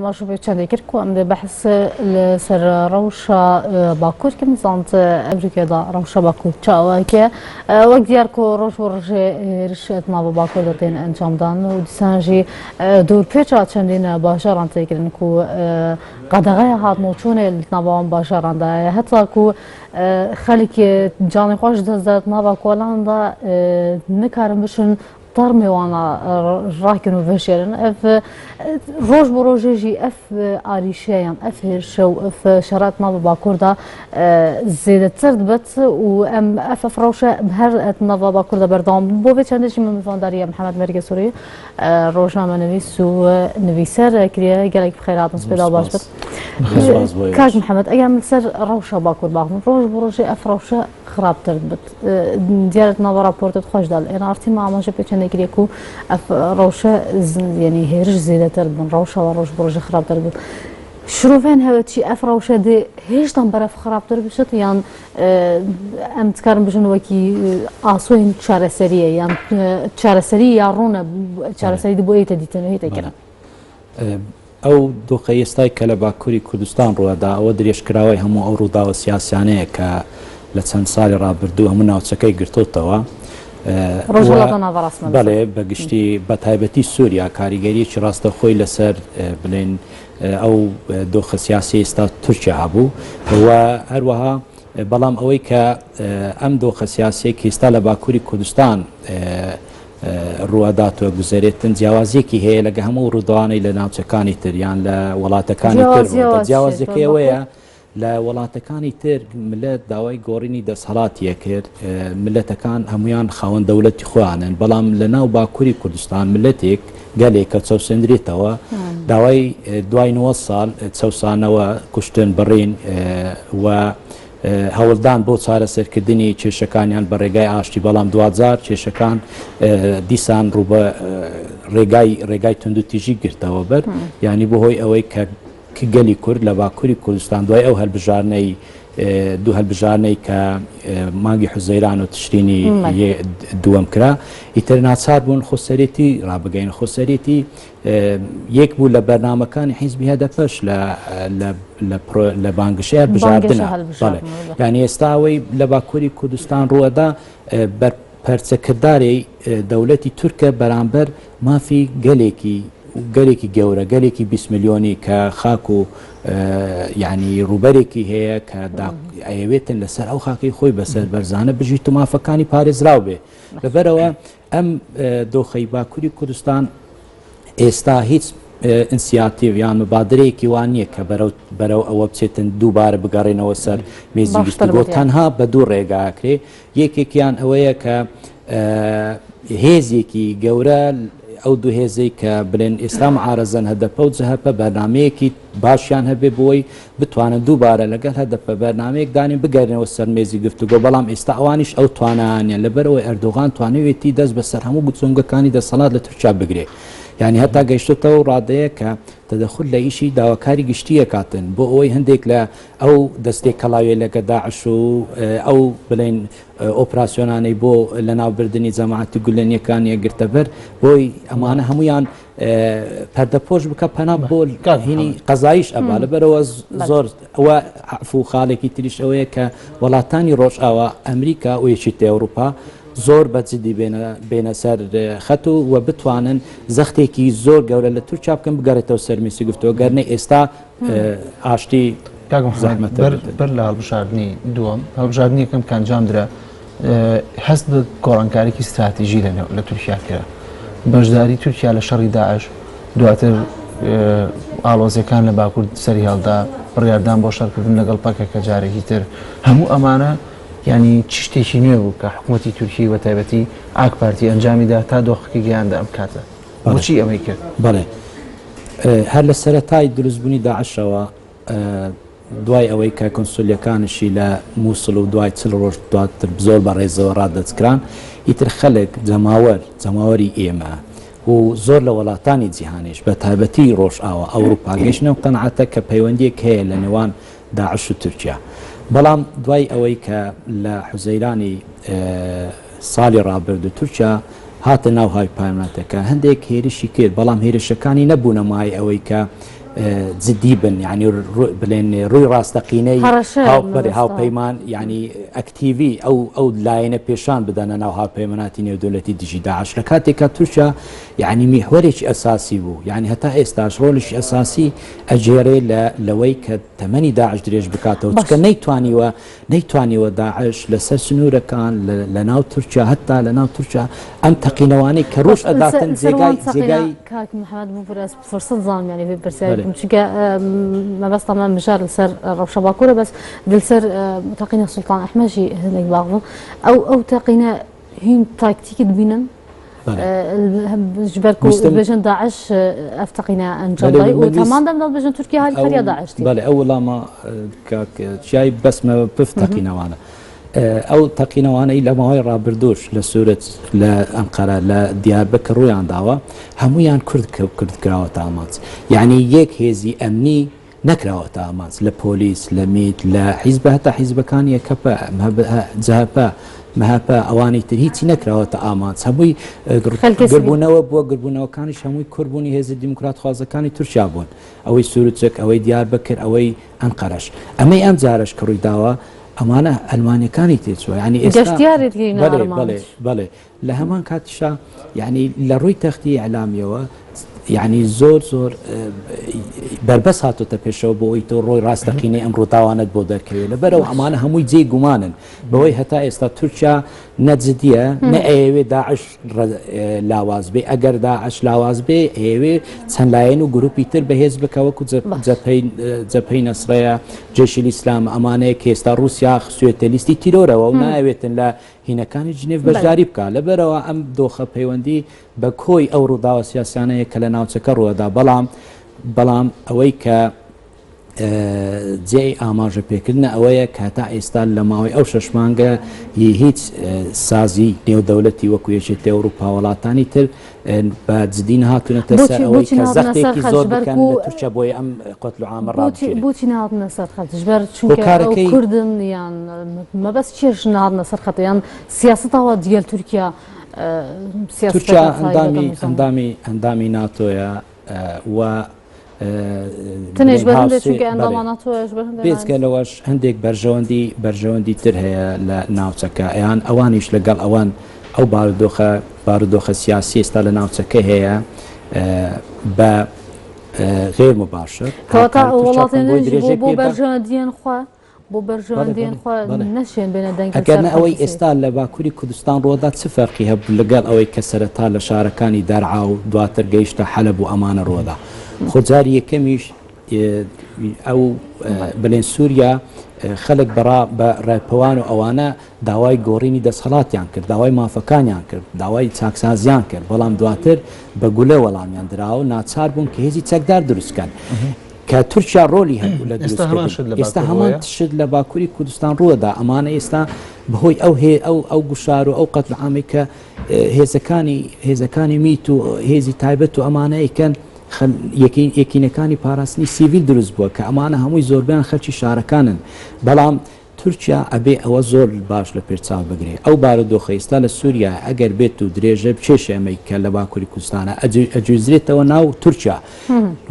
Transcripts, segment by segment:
ئاماژە بە چەندێک کرد کو ئەم دێ بەحس لەسەر ڕەوشە باکوور کەم زانت ئەمریکادا ڕەوشە باکوور چاوەکە وەک دیار کو ڕۆژ بۆ ڕژێ هێرش ناوە باکوور دەتێن ئەنجامدان و دیسانژی دوورپێچا چەندین باژاران تێکردن کو قەدەغەیە هاتن و چوونێ ناوان باژاراندا هەتاکو خەلک جانێ خۆش دەست ناوە کۆلاندا نکارن بچن تەرمێ وانە ڕاکن و ڤەشێرن ئەف ڕۆژ بۆ ڕۆژێژی ئەف ئاریشە یان ئەف هێرشە و ئەف شەرات ناو باکووردا زێدەتر دبێت و ئەم ئەف ئەف ڕەوشە هەر ناو باکووردا بەردەوام بۆ بێ چەندێکی من میوانداریە محەممەد مەرگەسوری ڕۆژنامەنویس و نویسەر کریە گەلێک بخێراتن سپێدا باش بێت کاک محەممەد ئەگەر من سەر ڕەوشە باکوور باخم ڕۆژ بۆ ڕۆژێ ئەف ڕەوشە خراپتر بێت دیارە ناوە راپۆرتت خۆش دال ئێن ئاڕ تی ئاماژە پێ چەندێک کرێک و ئەف ڕەوشە یعنی هێرش زێدەتر بن ڕەوشەوە ڕۆژ بۆ ڕۆژە خراپتر بن شرۆڤێن هەوە چی ئەف ڕەوشە دێ هێشتان بەرەف خراپتر بشێت یان ئەم تکارم بژن وەکی ئاسۆین چارەسەریە یان چارەسەری یا ڕوونە چارەسەری بۆ ئێتە دیتن هێتەکردن. ئەو دۆخەی ئێستای کە لە باکوری کوردستان ڕووئەدا ئەوە درێژکراوەی هەموو ئەو ڕووداوە سیاسیانەیە کە لە چەند ساڵی ڕابردوو هەموو ناوچەکەی گرتۆتەوە. ڕۆژهەڵاتە ناوەڕاستمان بەڵێ بە گشتی بە تایبەتی سووریا کاریگەریەکی ڕاستەخۆی لەسەر بلێن ئەو دۆخە سیاسی ئێستا تورکیا هەبوو و هەروەها بەڵام ئەوەی کە ئەم دۆخە سیاسیەی کە ئێستا لە باکووری کوردستان ڕووئەدات و گوزەرێتن جیاوازیەکی هەیە لەگە هەموو ڕووداوانەی لە ناوچەکانی تر یان لە وڵاتەکانی تر جیاوازیەکەی ئەوەیە لە وڵاتەکانی تر ملت داوای گۆڕینی دەسەڵاتیە کرد ملەتەکان هەمویان خاوەن دەولەتی خۆیانن بەڵام لە ناو باکووری کوردستان ملەتێک گەلێک کە چەوسێندرێتەوە داوای دوای 90 ساڵ چەوسانەوە کوشتن بڕین و هەوڵدان بۆ چارەسەرکردنی کێشەکانیان بە ڕێگای ئاشتی، بەڵام دواجار کێشەکان دیسان ڕوو بە ڕێگای ڕێگای توندوتیژی گرتەوە بەر، یانی بۆ هۆی ئەوەی کە گەلی کورد لە باکووری کوردستان دوای ئەو هەلبژارنەی دوو هەلبژارنەی کە مانگی حوزەیران و تشرینی دووەم کرا ئیتر ناچار بوون خۆسەرێتی ڕابگەین خۆسەرێتی یەک بوو لە بەرنامەکانی حیزبی هەدەپەش لە لە بانگشەی هەڵبژاردنە بەڵێ یعنی ئێستا ئەوەی لە باکووری کوردستان ڕووەدا بەر پەرچەکرداری دەولەتی تورکە بەرامبەر مافی گەلێکی گەلێکی گەورە گەلێکی 20 میلیۆنی کە خاک و یعنی ڕووبەرێکی هەیە کە ئەیەوێتن لەسەر ئەو خاکەی خۆی بەسەر بەرزانە بژیت و مافەکانی پارێزراو بێ لەبەرەوە ئەم دۆخەی باکوری کوردستان ئێستا هیچ ئینسیاتیڤ یان مبادرەیەکی وا نییە کە بەرەو بەرەو ئەوە بچێتن دووبارە بگەڕێنەوە سەر مێزی گفتوگۆ تەنها بە دوو ڕێگاکرێ یەکێکیان ئەوەیە کە هێزێکی گەورە ئەو دوو هێزەی کە بلێن ئێستا معارەزەن هەدەپە و جەهەپە بەرنامەیەکی باشیان هەبێ بۆی بتوانن دووبارە لەگەڵ هەدەپە بەرنامەیەک دانێن بگەرنەوە سەر مێزی گفتوگۆ، بەڵام ئێستا ئەوانیش ئەو توانایانیان لەبەرئەوەی ئەردۆغان توانیوێتی دەست بەسەر هەموو گوچۆنگەکانی دەسەڵات لە تورکیا بگرێ یانی هەتا گەیشتۆتە ئەو ڕادەیە کە تەدەخول لە ئیشی داواکاری گشتی ئەکاتن بۆ ئەوەی هەندێک لە ئەو دەستێکەڵاویە لەگە داعش و ئەو بڵێن ئۆپراسیۆنانەی بۆ لەناوبردنی جەماعەتی گولەنیەکانی ئەگرتە بەر بۆی ئەمانە هەمویان پەردەپۆش بکە پەنا بۆ هینی قەزاییش ئەبا لەبەرەوە زۆر ئەوە عفو خاڵێکی تریش ئەوەیە کە وڵاتانی ڕۆژئاوا ئەمریکا و یەکێتی ئەوروپا زۆر بە جدی بێنە سەر خەت و و بتوانن زەختێکی زۆر گەورە لە تورکیا بکەن بگەڕێتەوە سەر میسی گفتوگۆ گەر نە ئێستا ئاشتی زەحمەتە بەر لە هەڵبژاردنی دووەم هەڵبژاردنی یەکەم کە ئەنجام درا هەست بە گۆڕانکاریی ستراتیژی لە تورکیا کرا. بەشداری تورکیا لە شەڕی داعش، دواتر ئاڵۆزیەکان لە باکوور سەری هەڵدا، بڕیاردان بۆ شەڕکردن لەگەڵ پەکەکە جارێکی تر، هەموو ئەمانە یانی چ شتێکی نوێ بوو کە حکوومەتی تورکی بە تایبەتی ئاک پارتی ئەنجامی دا تا دۆخەکەی گەیاندە ئەم کاتە؟ بۆچی ئەمەی کرد؟ بەڵێ هەر لە سەرەتای دروستبوونی داعشەوە دوای ئەوەی کە کونسولیەکانشی لە موسڵ و دوای 40 ڕۆژ دواتر زۆر بە ڕێزەوە ڕادەستکران، ئیتر خەلک، جەماوەر، جەماوەری ئێمە و زۆر لە وەڵاتانی جیهانیش بە تایبەتی ڕۆژئاوا، ئەوروپا، گەیشتنە ئەو قەناعەتە کە پەیوەندیەک هەیە لە نێوان داعش و تورکیا. بەڵام دوای ئەوەی کە لە حوزەیرانی ساڵی ڕابردوو تورکیا هاتە ناو هاوپەیمانەتەکە، هەندێک هێرشی کرد، بەڵام هێرشەکانی نەبوونە مایەی ئەوەی کە جدی بن یعنی بلێن ڕووی ڕاستەقینەی هاوپەری هاوپەیمان یعنی ئەکتیڤی ئەو ئەو لایەنە پێشان بدەنە ناو هاوپەیماناتی نێودەولەتی دژی داعش لە کاتێکا تورکیا یعنی میحوەرێکی ئەساسی بوو یعنی هەتا ئێستاش ڕۆڵیشی ئەساسی ئەگێرێ لە لەوەی کە تەمەنی داعش درێژ بکاتەوە چکە نەیتوانیوە نەیتوانیوە داعش لەسەر سنوورەکان لە ناو تورکیا هەتا لە ناو تورکیا ئەم تەقینەوانەی کە ڕووش ئەداتن جێگای جێگای کاک محەممەد ببورە ئەز فرسەت زانم یانی بێ پرسیاری بکەم چونکە مەبەستم ئەم مژار لەسەر ڕەوشە باکوورە بەس دلسەر تەقینە سوڵتان ئەحمەد ژی هەندێک باخڤم ئەو ئەو تەقینە هین تاکتیکی دبینن ji ber ku dibêjin داعش ev teqîne encam dayî û teman dem de dibêjin Tirkiye alîkariya داعش dike. Belê ew welama kak çiyayî bes me pif teqînewane. ئەو تەقینەوانەی لە ماوەی ڕابردووش لە سورت لە ئەنقەرە لە دیاربەکر ڕوویان داوە هەمویان کورد کورد کراوەتە ئامانج یعنی یەک هێزی ئەمنی نەکراوەتە ئامانج لە پۆلیس لە میت لە حیزبە هەتا حیزبەکانی یەکەپە جەهەپە مەهەپە ئەوانی تر هیچی نەکراوەتە ئامانج هەمووی گربوونەوە بووە گربوونەوەکانیش هەمووی کوربوونی هێزی دیموکرات خوازەکانی تورکیا بوون ئەوەی سوورچک ئەوەی دیاربەکر ئەوەی ئەنقەرەش ئەمەی ئەم جارەش کە ڕووی داوە ئەمانە ئەلمانیەکانی تێچووە یعنی ئێستا گەشتیارێت گەینە بەڵێ ئارمانج. بەڵێ بەڵێ لە هەمان کاتیشا یعنی لە ڕووی تەختی ئیعلامیەوە یعنی زۆر زۆر بەربەست هاتۆتە پێشەوە بۆ ئەوی تۆ ڕۆی ڕاستەقینەی ئەم ڕووداوانەت بۆ دەرکەوێت لەبەرەوە ئەمانە هەمووی جێی گومانن بەوەی هەتا ئێستا تورکیا نە جدیە نە ئەیەوێ داعش لاواز بێ ئەگەر داعش لاواز بێ ئەیەوێ چەند لایەن و گروپی تر بەهێز بکە وەکو جەبهەی نەسرەیە جەیشی ئیسلام ئەمانەیە کە ئێستا ڕووسیا خستوێتە لیستی تیرۆرەوە و نایەوێتن لە هینەکانی جنێف بەشداری بکە لەبەرەوە ئەم دۆخە پەیوەندی بە کۆی ئەو ڕووداوە سیاسیانەیە کە لە ناوچەکە ڕووەدا بەڵام بەڵام ئەوەی کە جێی ئاماژە پێکردنە ئەوەیە کە تا ئێستا لە ماوەی ئەو شەش مانگە ی هیچ سازی نێودەولەتی وەکو یەکێتی ئەوروپا وڵاتانی تر بە جدی نەهاتوونەتە سەر ئەوەی بۆچی کە نەهاتنە سەر زەختێکی خەت زۆر ژبەر بکەن کو لە تورکیا بۆیە ئەم قەتل و عامە بۆچی ڕابگیرێت. بۆچی نەهاتنە سەر خەت ژبەر چونکە ئەو هۆکارەکەی کوردن یان مەبەست چیە نەهاتنە سەر خەت یان سیاسەتەوە دیگەل تورکیا تورکیا سیاسەتەکە تایبەتە ئەندامی مزانم. ئەندامی ئەندامی ناتۆیە و تنێش بڵێین بەر هەندێک هاوسێ چونکە بەڵێ ئەنداما ناتۆیش بەر هەندێک بێجگە لەوەش هەندێک بەرژەوەندی بەرژەوەندی تر هەیە لە ناوچەکە یان ئەوانیش لەگەڵ ئەوان ئەو بارودۆخە بارودۆخە سیاسی ئێستا لە ناوچەکە هەیە بە غێر مباشر کەواتە هاوکاری تورکیا وڵاتێ بکەن بۆی نەژ بۆ درێژەی بۆ پێ بە بەرژەوەندیان خوا بۆ بەڵێ بەرژەوەندیان بەڵێ خوا بەڵێ نەشێن بێنە دەنگ ئەگەر لەسەر نە ئەوەی خەڵکی ئێستا لە باکووری کوردستان ڕوودا چ فەرقی هەبوو لەگەڵ ئەوەی کە سەرەتا لە شارەکانی دەرعا و دواتر گەیشتە حەلەب و ئەمانە ڕوودا خۆ جاری یەکەمیش ئەو بلێن سووریا خەلک بەڕا بە ڕێپەوان و ئەوانە داوای گۆڕینی دەسەڵاتیان کرد داوای مافەکانیان کرد داوای چاکسازیان کرد بەڵام دواتر بە گولە وەڵامیان درا و ناچار بوون کە هێزی چەکدار دروستکەن کە تورکیا ڕۆلی هەبوو لە ئێستا هەمان شت لە دروستکردن ئێستا باکوور هەمان ڕووەیە؟ شت لە باکووری کوردستان ڕووەدا ئەمانە ئێستا بەهۆی ئەو هێ ئەو ئەو گوشار و ئەو قەتل عامی کە هێزەکانی هێزەکانی میت و هێزی تایبەت و ئەمانە ئەیکەن یەکینەکانی پاراستنی سیڤیل دروست بووە کە ئەمانە هەمووی زۆربیان خەلکی شارەکانن بەڵام تورکیا ئەبێ ئەوە زۆر باش لە پێش چاو بگرێ ئەو بارودۆخە ئیستا لە سوریایە ئەگەر بێت و درێژە بکێشێ ئەمەی کە لە باکوری کوردستانە ئەگوێزرێتەوە ناو تورکیا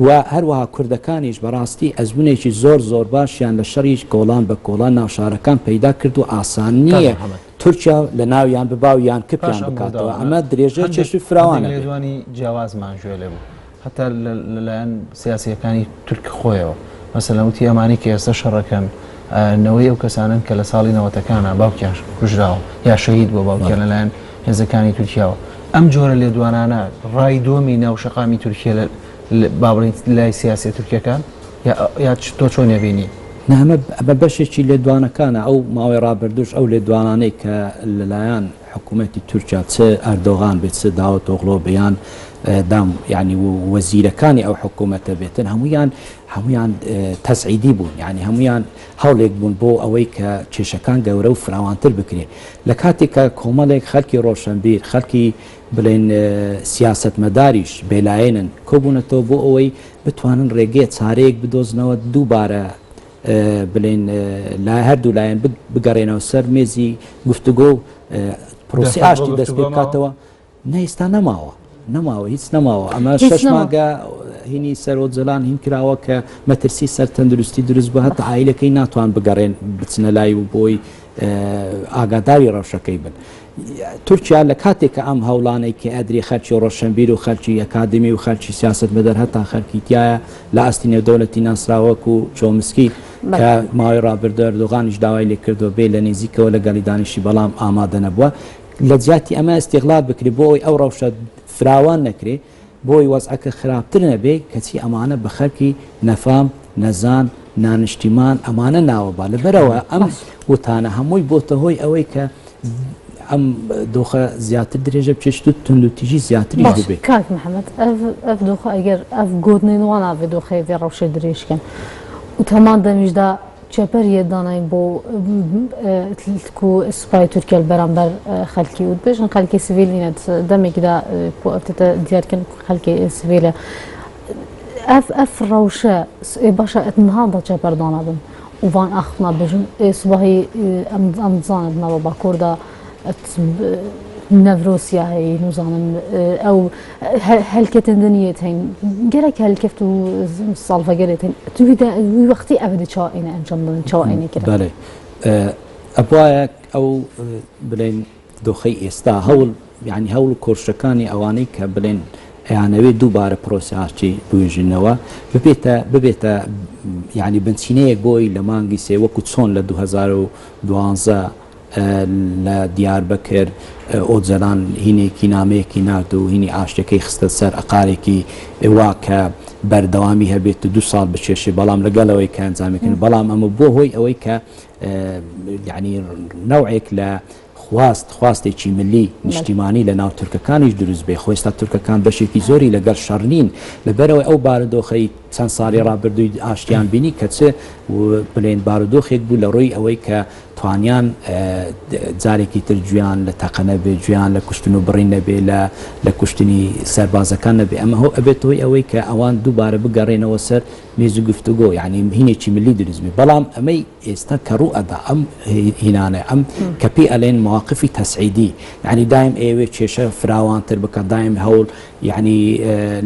و هەروەها کوردەکانیش بەڕاستی ئەزمونێکی زۆر زۆر باشیان لە شەڕی کۆڵان بە کۆڵان ناو شارەکان پەیدا کرد و ئاسان کاک نییە محەمەد تورکیا لە ناویان ببا و یان پاش کپیان ئەم بکاتەوە ڕووداوانە ئەمە درێژەی هەندێک کێشەی هەندێک فراوانە بێ. لێدوانی جیاوازمان گوێ لێ بوو هەتا لەلایەن سیاسییەکانی تورک خۆیەوە مەسەلەن وتی ئەمانەی کە ئێستا شەڕەکەن نەوەی ئەو کەسانەن کە لە ساڵی نەوەتەکانە باوکیان کوژراوە یا شەهید بووە باوکیان لەلایەن هێزەکانی تورکیاوە ئەم جۆرە لێدوانانە ڕای دۆمی ناو شەقامی تورکیە با بڵێین لای سیاسیە تورکیەکان یا تۆ چۆن ئەبینی؟ نا ئەمە ئەمە بەشێکی لێدوانەکانە ئەو ماوەی ڕابردووش ئەو لێدوانانەی کە لەلایەن حکوومەتی تورکیا چ ئەردۆغان بێت چ داوتئۆغلۆ بێ یان دام یعنی وەزیرەکانی ئەو حکوومەتە بێتن هەمویان هەمویان تەسعیدی بوون یعنی هەمویان هەوڵێک بوون بۆ ئەوەی کە کێشەکان گەورە و فراوانتر بکرێت لە کاتێک کە کۆمەڵێک خەلکی ڕۆشنبیر خەلکی بڵێن سیاسەتمەداریش بێلایەنن کۆبوونەتەوە بۆ ئەوەی بتوانن ڕێگەیە چارەیەک بدۆزنەوە دووبارە بلێن لە هەردوو لایەن بگەڕێنەوە سەر مێزی گفتوگۆ و پرۆسی ئاشتی دەست پێ بکاتەوە نە ئێستا نەماوە نەماوە هیچ نەماوە ئەمە شش مانگە. هینی سەر ئۆجەلان هین کراوە کە مەترسی سەر تەندروستی دروست بووە هەتا عایلەکەی ناتوان بگەڕێن بچنە لای و بۆی ئاگاداری ڕەوشەکەی بن. تورکیا لە کاتێک کە ئەم هەوڵانەی کە ئەدرێ خەرکی ڕۆشنبیر و خەرکی ئەکادمی و خەرکی سیاسەتمەدار هەتا خەرکی تایە لە ئاستی نێودەوڵەتی ناسراوە وەکو چۆمسکی کە ماوەی ڕابردوو ئەردۆغانیش داوای لێکردووە بێ لە نزیکەوە لەگەڵی دانیشی بەڵام ئامادە نەبووە لە جیاتی ئەمە ئیستیغلال بکرێ بۆ ئەوەی ئەو ڕەوشە فراوان نەکرێ بۆی وەزعەکە خراپتر نەبێ کەچی ئەمانە بە خەرکی نەفام نەزان نانشتیمان ئەمانە ناوە با لەبەرەوە ئەم وتانە هەمووی بۆتە هۆی ئەوەی کە ئەم دۆخە زیاتر درێژە بچێشت و توندوتیژی زیاتریش ببێ. کاک محەممەد ئەف دۆخە ئەگەر ئەف گۆتنێن وان ئاڤێ دۆخێ vê ڕەوشێ درێژکەن و تەمان دەمیشدا چەپەر یە داناین بۆ کو سوپای تورکیا بەرامبەر خەلکی و بێژن خەلکی سڤیل نینە دەمێکدا کو ئەف تێتە دیارکەن خەلکی سڤیلە ئەف ئەف ڕەوشە باشە ئەت نها دا چەپەر دانابن و ڤان ئاخفنا بێژن سوباهی ئەم ئەم زانت ناوە باکووردا نەڤرۆسیا هەیە نوزانم ئەو هەلکەتن دنیەت هەین گەلەک هەلکەفت و ساڵڤەگەرێت هەین توی وەختی ئەڤدی چاوە ئێنە ئەنجام دەدەن چاوە ئێنە کرد بەڵێ ئەبوایە ئەو بڵێن دۆخەی ئێستا هەوڵ یعنی هەوڵ و کۆششەکانی ئەوانەی کە بڵێن ئەیانەوێت دووبارە پرۆسی ئاشتی بوێژنەوە ببێتە ببێتە یعنی بنچینەیەک بۆی لە مانگی سێ وەکو چۆن لە 2012 لە دیاربەکر ئۆجەلان هینێکی نامەیەکی نارد و هینی ئاشتەکەی خستە سەر ئەقارێکی وا کە بەردەوامی هەبێت و دو ساڵ بچێشێ بەڵام لەگەڵەوەی کە ئەنجامێکن بەڵام ئەمە بۆ هۆی ئەوەی کە یعنی نەوعێک لە خواست خواستێکی ملی نیشتیمانی لە ناو تورکەکانیش دروست بێ خۆ ئێستا تورکەکان بەشێکی زۆری لەگەڵ شەڕ نین لەبەرئەوەی ئەو بارودۆخەی چەند ساڵی ڕابردووی ئاشتیان بینی کە چ بلێن بارودۆخێک بوو لە ڕووی ئەوەی کە توانیان جارێکی تر گوێیان لە تەقە نەبێ گوێیان لە کوشتن و بڕین نەبێ لە لە کوشتنی سەربازەکان نەبێ ئەمە هۆ ئەبێت هۆی ئەوەی کە ئەوان دووبارە بگەڕێنەوە سەر مێز و گفتوگۆ یعنی هینێکی ملی دروست بێ بەڵام ئەمەی ئێستا کە ڕوو ئەدا ئەم هینانە ئەم کە پێی ئەلێن مواقفی تەسعیدی یعنی دایم ئەیەوێ کێشە فراوانتر بکە دایم هەوڵ یعنی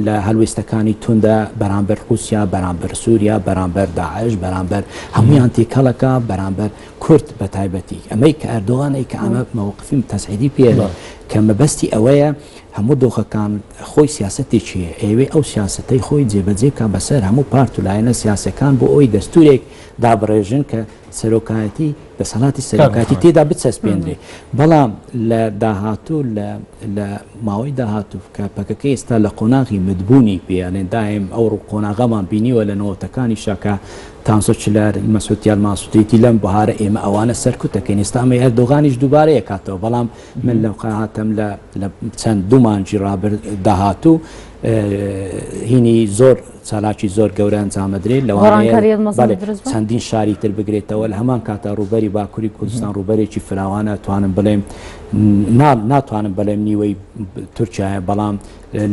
لە هەلوێستەکانی توندە بەرامبەر ڕوسیا بەرامبەر سووریا بەرامبەر داعش بەرامبەر هەمویان تێکەڵەکە بەرامبەر کورد بە تایبەتی ئەمەی کە ئەردۆغان ئەی کە ئەمە مەوقفی تەسعیدی پێ کە مەبەستی ئەوەیە هەموو دۆخەکان خۆی سیاسەتێکی هەیە ئەیەوێ ئەو سیاسەتەی خۆی جێبەجێ بکا بەسەر هەموو پارت و لایەنە سیاسەکان بۆ ئەوەی دەستورێک دابڕێژن کە سەرۆکایەتی دەسەڵاتی سەرۆکایەتی تێدا بچەسپێنرێ بەڵام لە داهاتوو لە لە ماوەی داهاتوو کە پەکەکە ئێستا لە قۆناغی متبوونی پێ ئەلێن دایم ئەو ڕوو قۆناغەمان بینیوە لە نەوەتەکانی شاکە تانسۆ چلەر مەسعود یالماز وتیتی لەم بەهارە ئێمە ئەوانە سەرکوت دەکەین ئێستا ئەمەی ئەردۆغانیش دووبارە یەکاتەوە بەڵام من لەو قەناعەتەم لە لە چەند دوو مانگی ڕابرد داهاتوو هینی زۆر چالاکی زۆر گەورە ئەنجامەدرێت لەوانەیە چەندین شاری تر بگرێتەوە لە هەمان کاتا ڕووبەری باکووری کوردستان ڕووبەرێکی فراوانە توانم بڵێم ناتوانم بڵێم نیوەی تورکایە بەڵام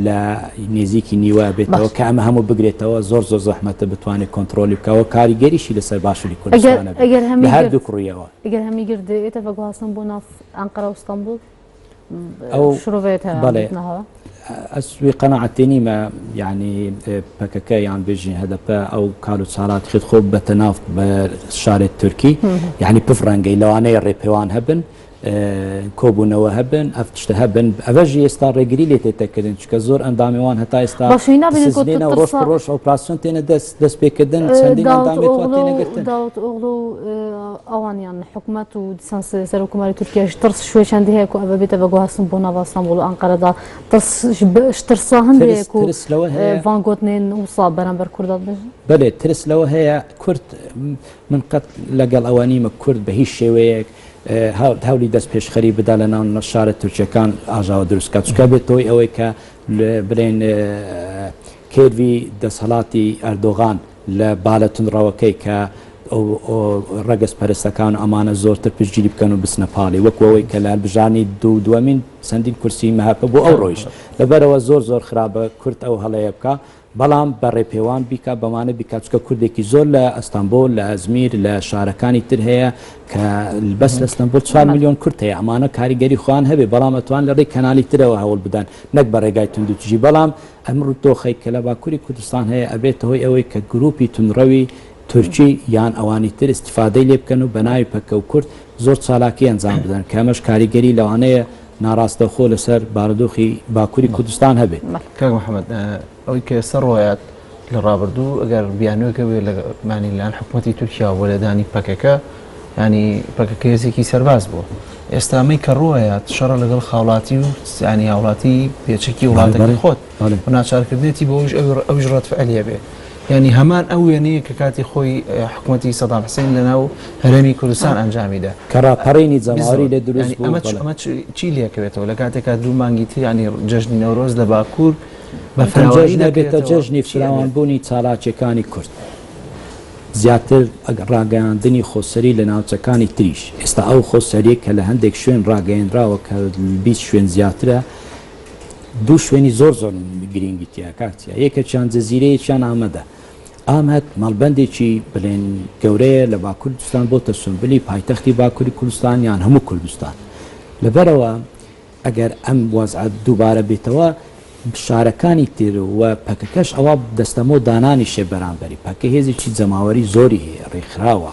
لە نێزیکی نیوە بێتەوە کە ئەمە هەموو بگرێتەوە زۆر زۆر زەحمەتە بتوانێت کۆنتترۆلی بکەوە کاریگەریشی لەسەر باشووری کوردستان هەردوو ڕوویەوە ئەگەر هەمی گرد ئێتە بەگواستن بۆ ناو ئەنقەرە و ستەنبوڵ ئەو بەڵێ ئەسوی قەناعەتێ نیمە یعنی پەکەکە یان بێژین هەدەپە ئەو کار و چالاک خێت خۆ بەتەناف بە شارێت تورکی یعنی پف ڕەنگەی لەوانەیە ڕێپێوان هەبن کۆبوونەوە هەبن ئەف شتە هەبن ئەڤژی ئێستا ڕێگری لێ تێتەکردن چکە زۆر ئەندامیوان هەتا ئێستا ڕۆژ ڕۆژ ئۆپراسیۆن تێنە دەست دەست پێکردن چەندین ئەندامێت داوت ئۆغڵو ئەوانیان حکومەت و دیسان سەرۆک کۆماری تورکیاش ترس شوێ چەندی هەیە کو ئەڤ بێتە ڤەگواستن بۆ ناڤا ئستانبوڵ و ئەنقەرەدا ترس ژ ترسا هەندێک و ترس لەوە هەیە ڤان گۆتنێن وسا بەرامبەر کوردا دبێژن. بەلێ ترس لەوە هەیە کورد من قەت لەگەڵ ئەوە نیمە کورد بە هیچ شێوەیەک هەولی دەست پێشخەری بدا لە ناو شارە تورکیەکان ئاژاوە دروست کات چونکە بێت هۆی ئەوەی کە بلێن کێرڤی دەسەڵاتی ئەردۆغان لە بالە توندڕەوەکەی کە ڕەگەز پەرستەکان و ئەمانە زۆرتر پشتگیری بکەن و بچنە پاڵی وەکو ئەوەی کە لە هەلبژاردنی دوو دووەمین چەندین کورسی مەهەپە بۆ ئەو ڕۆیشت لەبەرەوە زۆر زۆر خراپە کورد ئەو هەڵەیە بکا. بەڵام بە ڕێپێوان بیکا بەمانە بیکا چونکە کوردێکی زۆر لە ئەستەنبۆل لە ئەزمیر لە شارەکانی تر هەیە کە بەس لە ئەستەنبۆل چوار ملیۆن کورد هەیە ئەمانە کاریگەری خۆیان هەبێ بەڵام ئەتوان لە ڕێی کەنالی ترەوە هەوڵ بدەن نەک بە ڕێگای توندوتیژی بەڵام ئەم دۆخەی کە لە باکوری کوردستان هەیە ئەبێتە هۆی ئەوەی کە گروپی توندڕەوی تورکی یان ئەوانی تر ئیستیفادەی لێ بکەن و بە ناوی پەکە و کورد زۆر چالاکی ئەنجام بدەن کە ئەمەش کاریگەری لەوانەیە ناڕاستەوخۆ لەسەر بارودۆخی باکوری کوردستان هەبێت. کاک محمد ئەوەی کە ئێستا ڕۆیات لە ڕابردوو ئەگەر بیانوێک هەبێت لە مانی لایەن حکوومەتی تورکیا بۆ لێدانی پەکەکە ینی پەکەکە هێزێکی سەرباز بووە ئێستا ئەمەی کە ڕۆیات شەڕە لەگەڵ خاوڵاتی و ینی هاوڵاتی پێچەکی وڵاتەکەی خۆت و ناچارکردنێتی بۆ ئەوش ڕەت فعلیە بێ یانی هەمان ئەو وێنەیە کە کاتی خۆی حکومەتی سەدام حسین لەناو هەرێمی کوردستان ئەنجامی دا. کە ڕاپەڕینی جەماوەری لێ دروست بوو. ئەمە چی لێکەوێتەوە لە کاتێکا دوو مانگی تر یانی جەژنی نەورۆز لە باکوور بە فراوانی دەبێتە جەژنی فراوانبوونی چالاکیەکانی کورد زیاتر ڕاگەیاندنی خۆسەری لە ناوچەکانی تریش ئێستا ئەو خۆسەریە کە لە هەندێک شوێن ڕاگەیەنراوە کە 20 شوێن زیاترە دوو شوێنی زۆر زۆر گرینگی تیا کاک چیا یەکێکیان جزیرە یەکیان ئامەدە ئامەد مەڵبەندێکی بلێن گەورەیە لە باکوور کوردستان بۆتە سنبلی پایتەختی باکووری کوردستان یان هەموو کوردستان لەبەرەوە ئەگەر ئەم وەزعە دووبارە بێتەوە شارەکانی تر و پەکەکەش ئەوە دەستەمۆ دانانیشێ بەرامبەری پەکە هێزێکی جەماوەری زۆری هەیە ڕێکخراوە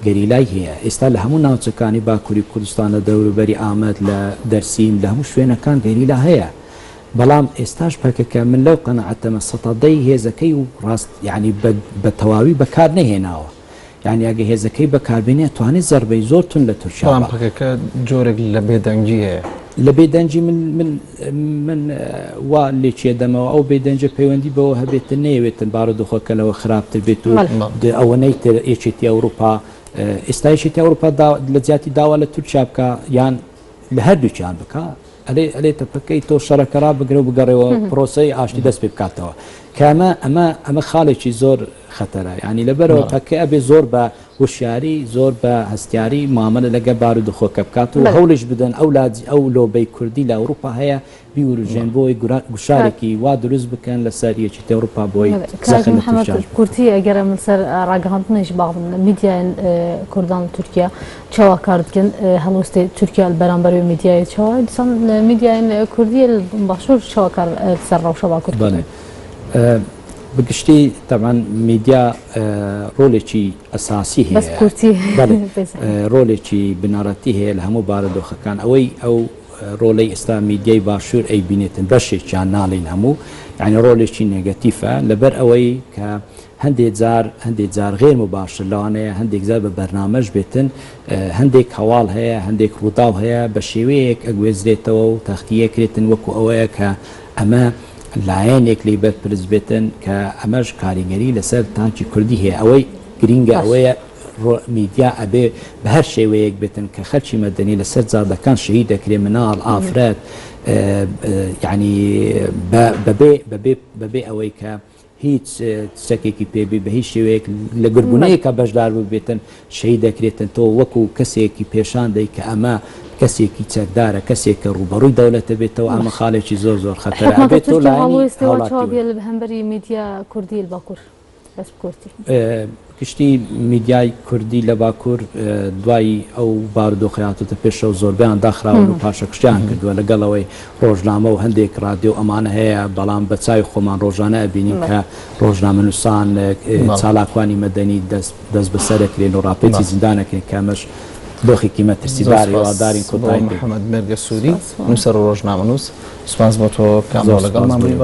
گەریلای هەیە، ئێستا لە هەموو ناوچەکانی باکوری کوردستان لە دەوروبەری ئامەد، لە دەرسیم، لە هەموو شوێنەکان گەریلا هەیە، بەڵام ئێستاش پەکەکە من لەو قەناعەتەمە سەتا دەی هێزەکەی و ڕاست یانی بە تەواوی بەکار نەهێناوە، یانی ئەگە هێزەکەی بەکار بێنێ ئەتوانێ زەربەی زۆر توند لە تورکیا بەڵام پەکەکە جۆرێک لە بێدەنگی هەیە. لە بێدەنگی من من من وا لێکیە دەمەوە ئەو بێدەنگە پەیوەندی بەوە هەبێتن نەیەوێتن بارودۆخەکە لەوە خراپتر بێت و ئەوەنەی تر یەکێتی ئەوروپا ئێستا یەکێتی ئەوروپا لە جیاتی داوا لە تورکیا بکە یان لە هەردووکیان بکە ئەلێ ئەلێ تەپەکەی تۆ شەڕەکە ڕابگرە و بگەڕێەوە پرۆسەی ئاشتی دەست پێ بکاتەوە کە ئەمە ئەمە ئەمە خاڵێکی زۆر خەتەرە یانی لەبەرەوە پەکە ئەبێ زۆر بە هوشیاری زۆر بە هەستیاری مامەلە لەگە بارودخۆکە بکات و هەوڵیش بدەن ئەو لاجی ئەو لۆبەی کوردی لە ئەوروپا هەیە بیوروژێن بۆی گوشارێکی وا دروست بکەن لەسەر یەکێتی ئەوروپا بۆی زەخت لە تورکیاش بکەن. کورتی ئەگەر ئەم لەسەر ڕاگەهاندنیش باخم میدیایên کوردان لە تورکیا چاوا کار دکەن هەڵوێستێ تورکیا li بەرامبەر wê میدیایê چاوا دیسان میدیایên کوردی li باشوور چاوا کار لەسەر ڕەوشە باکوور دکەن؟ بە گشتی تەبعەن میدیا ڕۆلێکی ئەساسی هەیە بەس کورتی بەڵێ ڕۆلێکی بنەڕەتی هەیە لە هەموو بارودۆخەکان ئەوەی ئەو ڕۆلەی ئێستا میدیای باشوور ئەیبینێتن بەشێکیان ناڵین هەموو یعنی ڕۆلێکی نێگەتیفە لەبەر ئەوەی کە هەندێک جار هەندێک جار غێر مباشر لەوانەیە هەندێک جار بە بەرنامەش بێتن هەندێک هەواڵ هەیە هەندێک ڕووداو هەیە بە شێوەیەک ئەگوێزرێتەوە و تەختیەکرێتن وەکو ئەوەیە کە ئەمە لایەنێک لێی بەرپرس بێتن کە ئەمەش کاریگەری لەسەر تاکی کوردی هەیە ئەوەی گرینگە ئەوەیە میدیا ئەبێ بە هەر شێوەیەک بێتن کە خەلکی مەدەنی لەسەر جادەکان شەهید دەکرێ مناڵ ئافرەت یعنی بەبێ بەبێ بەبێ ئەوەی کە هیچ چەکێکی پێ بی بە هیچ شێوەیەک لە گربوونەیەکە بەشدار ببێتن شەهید دەکرێتن تۆ وەکو کەسێکی پێشان دەی کە ئەمە کەسێکی چەکدارە کەسێک کە ڕووبەڕووی دەولەتە بێتەوە ئەمە خاڵێکی زۆر زۆر خەتەرە ئەبێت تۆ لایەنی هاوڵاتی هەمبەری میدیا کوردی باکوور بەس کورتی. گشتی میدیای کوردی لە باکوور دوای ئەو بارودۆخەی هاتۆتە پێشەوە زۆربەیان داخراون و پاشەکشەیان کردووە لەگەڵ ئەوەی ڕۆژنامە و هەندێک ڕادیۆ ئەمانە هەیە بەڵام بە چاوی خۆمان ڕۆژانە ئەبینین کە ڕۆژنامەنووسان چالاکوانی مەدەنی دەست دەستبەسەر ئەکرێن و ڕاپێچی زیندان ئەکرێن کە ئەمەش دۆخێکی مەترسیدار هیوادارین کۆتایی پێ محەمەد مێرگەسووری نووسەر و ڕۆژنامەنووس سوپاس بۆ تۆ کامڕۆ لەگەڵمان بووی.